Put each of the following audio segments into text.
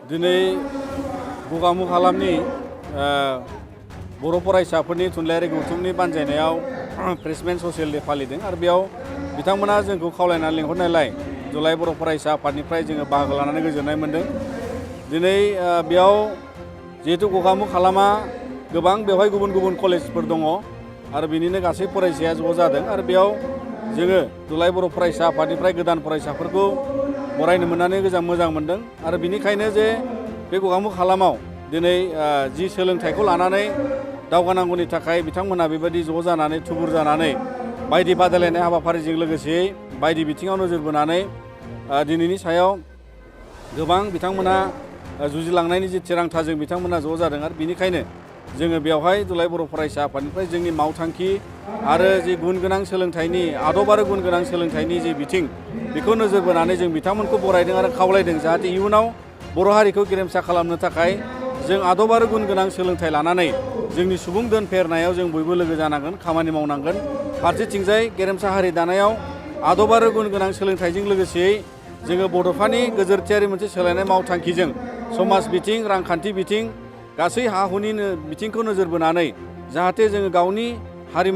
दिनै गगामुग हालामनि बर' फरायसाफोरनि थुनलाइयारि गौथुमनि बानजायनायाव फ्रेशमेन ससियेल डे फालिदों आरो बेयाव बिथांमोना जोंखौ खावलायनानै लिंहरनायलाय जुलाइ बर' फरायसा आफादनिफ्राय जोङो बाहागो लानानै गोजोननाय मोन्दों। दिनै बेयाव जिहेतु गगामुग हालामा गोबां बेवहाय गुबुन गुबुन कलेजफोर दङ आरो बिनिनो गासै फरायसाया ज' जादों आरो बेयाव जोङो जुलाइ बर' फरायसा आफादनिफ्राय गोदान फरायसाफोरखौ बरायनो मोननानै मोजां मोन्दों आरो बिनिखायनो जे बे गगामुग हालामाव दिनै जि सोलोंथाइखौ लानानै दावगानांगौनि थाखाय बिथांमोना बेबायदि ज' जानानै थुबुर जानानै बायदि बादायलायनाय हाबाफारिजों लोगोसे बायदि बिथिङाव नोजोर बोनानै दिनैनि सायाव गोबां बिथांमोना जुजिलांनायनि जि थिरांथाजों बिथांमोना ज' जादों आरो बिनिखायनो जोङो बेवहाय जुलाइ बर' फरायसा आफादनिफ्राय जोंनि मावथांखि आरो जि गुन गोनां सोलोंथाइनि आदब आरो गुन गोनां सोलोंथाइनि जि बिथिं बेखौ नोजोर बोनानै जों बिथांमोनखौ बरायदों आरो खावलायदों जाहाथे इयुनाव बर' हारिखौ गेरेमसा खालामनो थाखाय जों आदब आरो गुन गोनां सोलोंथाइ लानानै जोंनि सुबुं दोन फेहेरनायाव जों बयबो लोगो जानांगोन, खामानि मावनांगोन। फारसेथिंजाय गेरेमसा हारि दानायाव आदब आरो गुन गोनां सोलोंथाइजों लोगोसेयै जोङो बड'फानि गोजोरथियारि मोनसे सोलायनाय मावथांखिजों समाज बिथिं, रांखान्थि बिथिं, गासै हा हुनि बिथिंखौ नोजोर बोनानै जाहाथे जोङो गावनि हारि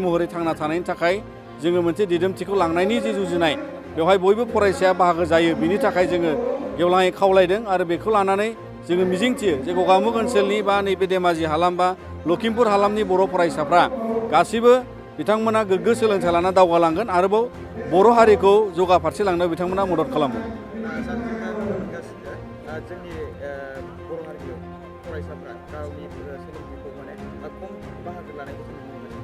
महरै थांना थानायनि थाखाय जोङो मोनसे दिदोमथिखौ लांनायनि जि जुजिनाय बेवहाय बयबो फरायसाया बाहागो जायो, बिनि थाखाय जोङो गेवलाङै खावलायदों आरो बेखौ लानानै जोङो मिजिंथियो जे गगामुग ओनसोलनि बा नैबे धेमाजि हालाम बा लखिमपुर हालामनि बर' फरायसाफ्रा गासिबो बिथांमोना गोग्गो सोलोंथाइ लाना दावगालांगोन, आरोबाव बर' हारिखौ जौगाफारसे लांनो बिथांमोना मदद खालामगोन। जोंनि बर' हारिनि फरायसाफ्रा गावनि सोलोंथाइखौ खम बाहागो लानायखौ जों नुनो मोनो।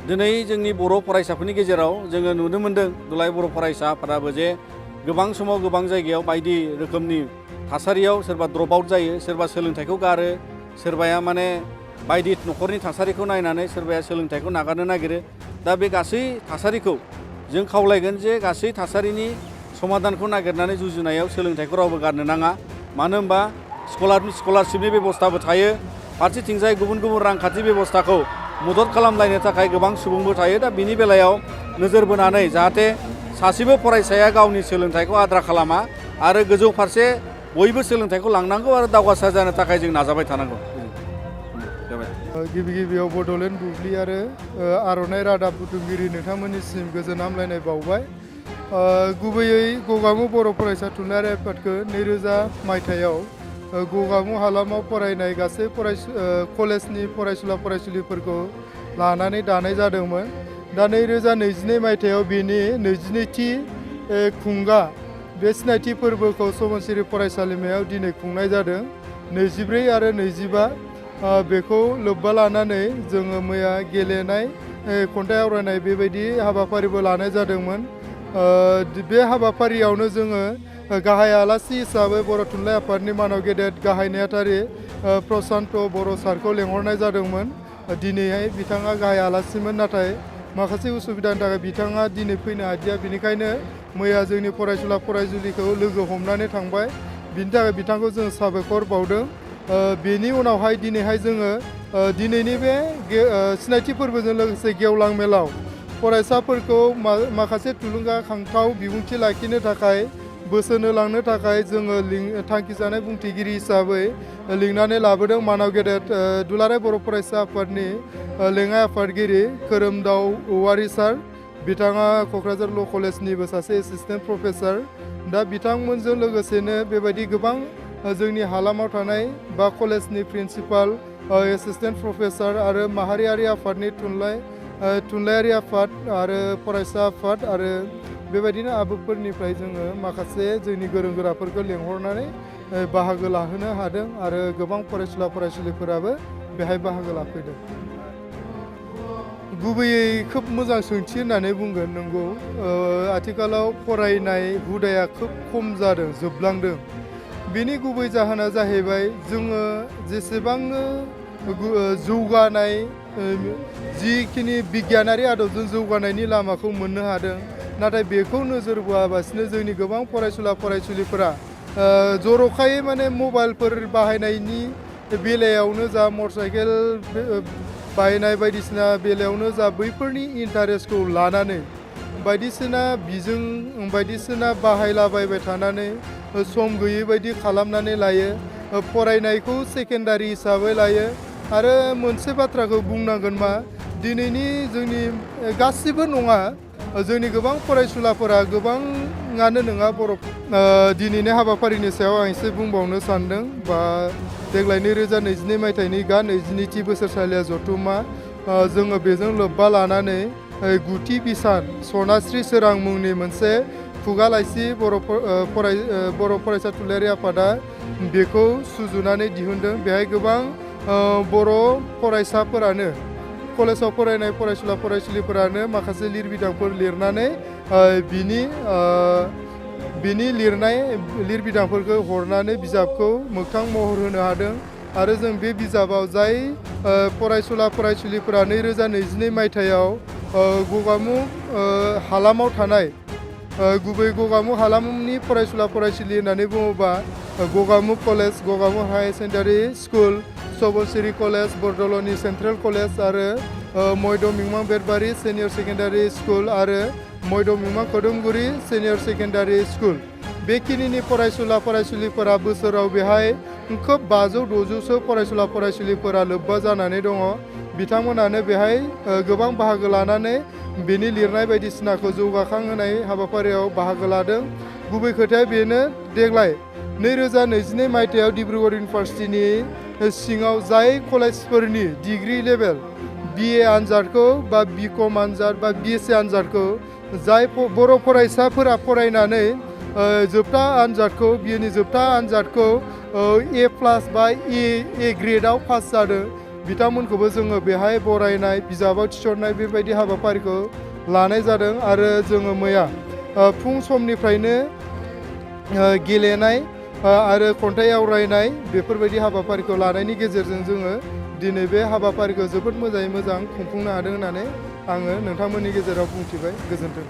दिनै जोंनि बर' फरायसाफोरनि गेजेराव जोङो नुनो मोन्दों जुलाइ बर' फरायसा आफादाबो जे गोबां समाव गोबां जायगायाव बायदि रोखोमनि थासारियाव सोरबा द्रप आउट जायो, सोरबा सोलोंथाइखौ गारो, सोरबाया माने बायदि न'खरनि थासारिखौ नायनानै सोरबाया सोलोंथाइखौ नागारनो नागिरो। दा बे गासै थासारिखौ जों खावलायगोन जे गासै थासारिनि समाधानखौ नागिरनानै जुजिनायाव सोलोंथाइखौ रावबो गारनो नाङा। मानो होनबा स्कलारशिपनि बेबस्थाबो थायो, फारसेथिंजाय गुबुन गुबुन रांखान्थि बेबस्थाखौ मदद खालामलायनो थाखाय गोबां सुबुंबो थायो। दा बिनि बेलायाव नोजोर बोनानै जाहाथे सासेबो फरायसाया गावनि सोलोंथाइखौ आद्रा खालामा आरो गोजौ फारसे बयबो सोलोंथाइखौ लांनांगौ आरो दावगासार जानो थाखाय जों नाजाबाय थानांगौ। गिबि गिबियाव बड'लेण्ड बुब्लि आरो आर'नाइ रादाब बुथुमगिरि नोंथांमोननिसिम गोजोन हामलायनाय बावबाय। गुबैयै गगामुग बर' फरायसा थुनलाइयारि आफादखौ 2000 मायथाइयाव गगामुग हालामाव फरायनाय गासै कलेजनि फरायसुला फरायसुलिफोरखौ लानानै दानाय जादोंमोन। दा 2022 मायथाइयाव बेनि 22थि खुंगा बे सिनायथि फोरबोखौ सोमोनसिरि फरायसालिमायाव दिनै खुंनाय जादों। 24 आरो 25 बेखौ लोब्बा लानानै जोङो मैया गेलेनाय, खन्थाइ आवरायनाय बेबायदि हाबाफारिबो लानाय जादोंमोन। बे हाबाफारियावनो जोङो गाहाय आलासि हिसाबै बर' थुनलाइ आफादनि मानाव गेदेर गाहाय नेहाथारि प्रसान्त बर' सारखौ लेंहरनाय जादोंमोन। दिनैहाय बिथाङा गाहाय आलासिमोन, नाथाय माखासे उसुबिदानि थाखाय बिथाङा दिनै फैनो हादिया। बिनिखायनो मैया जोंनि फरायसुला फरायसुलिखौ लोगो हमनानै थांबाय, बिनि थाखाय बिथांखौ जों साबायखर बावदों। बेनि उनावहाय दिनैहाय जोङो दिनैनि बे सिनायथि फोरबोजों लोगोसे गेवलां मेलाव फरायसाफोरखौ माखासे थुलुंगाखांथाव बिबुंथि लाखिनो थाखाय, बोसोन होलांनो थाखाय जोङो थांखिजानाय बुंथिगिरि हिसाबै लिंनानै लाबोदों मानाव गेदेर दुलाराय बर' फरायसा आफादनि लेङाइ आफादगिरि खोरोमदाव औवारि सार। बिथाङा क'क्राझार ल' कलेजनिबो सासे एसिस्टेन्ट प्रफेसार। दा बिथांमोनजों लोगोसेनो बेबायदि गोबां जोंनि हालामाव थानाय बा कलेजनि प्रिन्सिपाल, एसिस्टेन्ट प्रफेसार आरो माहारियारि आफादनि थुनलाइयारि आफाद आरो फरायसा आफाद आरो बेबायदिनो आबुफोरनिफ्राय जोङो माखासे जोंनि गोरों गोराफोरखौ लेंहरनानै बाहागो लाहोनो हादों आरो गोबां फरायसुला फरायसुलिफोराबो बेहाय बाहागो लाफैदों। गुबैयै खोब मोजां सोंथि होननानै बुंगोन। नंगौ, आथिखालाव फरायनाय हुदाया खोब खम जादों, जोबलांदों। बेनि गुबै जाहोना जाहैबाय जोङो जेसेबांनो जौगानाय, जिखिनि बिगियानारि आदबजों जौगानायनि लामाखौ मोननो हादों, नाथाय बेखौ नोजोर बोआलासिनो जोंनि गोबां फरायसुला फरायसुलिफोरा जर'खायै माने मबाइलफोर बाहायनायनि बेलायावनो जा, मटर साइकेल बाहायनाय बायदिसिना बेलायावनो जा, बैफोरनि इन्टारेस्टखौ लानानै बायदिसिना बिजों बायदिसिना बाहायलाबायबाय थानानै सम गैयै बायदि खालामनानै लायो, फरायनायखौ सेकेन्डारि हिसाबै लायो। आरो मोनसे बाथ्राखौ बुंनांगोन मा, दिनैनि जोंनि गासिबो नङा, जोंनि गोबां फरायसुलाफोरा गोबाङानो नङा बर'। दिनैनि हाबाफारिनि सायाव आं एसे बुंबावनो सानदों। बा देग्लाय 2022 मायथाइनि 22थि बोसोरसालिया जथुम्मा, जोङो बेजों लोब्बा लानानै गुथि बिसान सनास्रि सोरां मुंनि मोनसे खुगा लाइसि बर' फरायसा थुनलाइयारि आफादा बेखौ सुजुनानै दिहुनदों। बेहाय गोबां बर' फरायसाफोरानो, कलेजाव फरायनाय फरायसुला फरायसुलिफोरानो माखासे लिरबिदांफोर लिरनानै बिनि लिरनाय लिरबिदांफोरखौ हरनानै बिजाबखौ मोगथां महर होनो हादों। आरो जों बे बिजाबाव जाय फरायसुला फरायसुलिफोरा 2022 मायथाइयाव गगामुग हालामाव थानाय, गुबै गगामुग हालामनि फरायसुला फरायसुलि होननानै बुङोबा Gogamukh college, Gogamukh higher secondary school, Subansiri college, बरदल'नि सेन्ट्रेल कलेज आरो मयद मिमां बेटबारि सिनियर सेकेन्डारि स्कुल आरो मयद मिमां खोदोमगुरि सिनियर सेकेन्डारि स्कुल, बेखिनिनि फरायसुला फरायसुलिफोरा बोसोराव बेहाय खोब 500-600सो फरायसुला फरायसुलिफोरा लोब्बा जानानै दङ। बिथांमोनानो बेहाय गोबां बाहागो लानानै बेनि लिरनाय बायदिसिनाखौ जौगाखांहोनाय हाबाफारियाव बाहागो लादों। गुबै खोथाया बेनो, देग्लाय 2022 मायथाइयाव डिब्रुगड़ इउनिभार्सिटिनि सिङाव जाय कलेजफोरनि डिग्री लेभेल BA आनजादखौ बा BCom आनजाद बा BSc आनजादखौ जाय बर' फरायसाफोरा फरायनानै जोबथा आनजादखौ, BAनि जोबथा आनजादखौ A+ बा A ग्रेडआव पास जादों, बिथांमोनखौबो जोङो बेहाय बरायनाय, बिजाबाव थिसननाय बेबायदि हाबाफारिखौ लानाय जादों। आरो जोङो मैया फुं समनिफ्रायनो गेलेनाय आरो खन्थाइ आवरायनाय बेफोरबायदि हाबाफारिखौ लानायनि गेजेरजों जोङो दिनै बे हाबाफारिखौ जोबोद मोजाङै मोजां खुंफुंनो हादों होननानै आङो नोंथांमोननि गेजेराव बुंथिबाय। गोजोन्थों।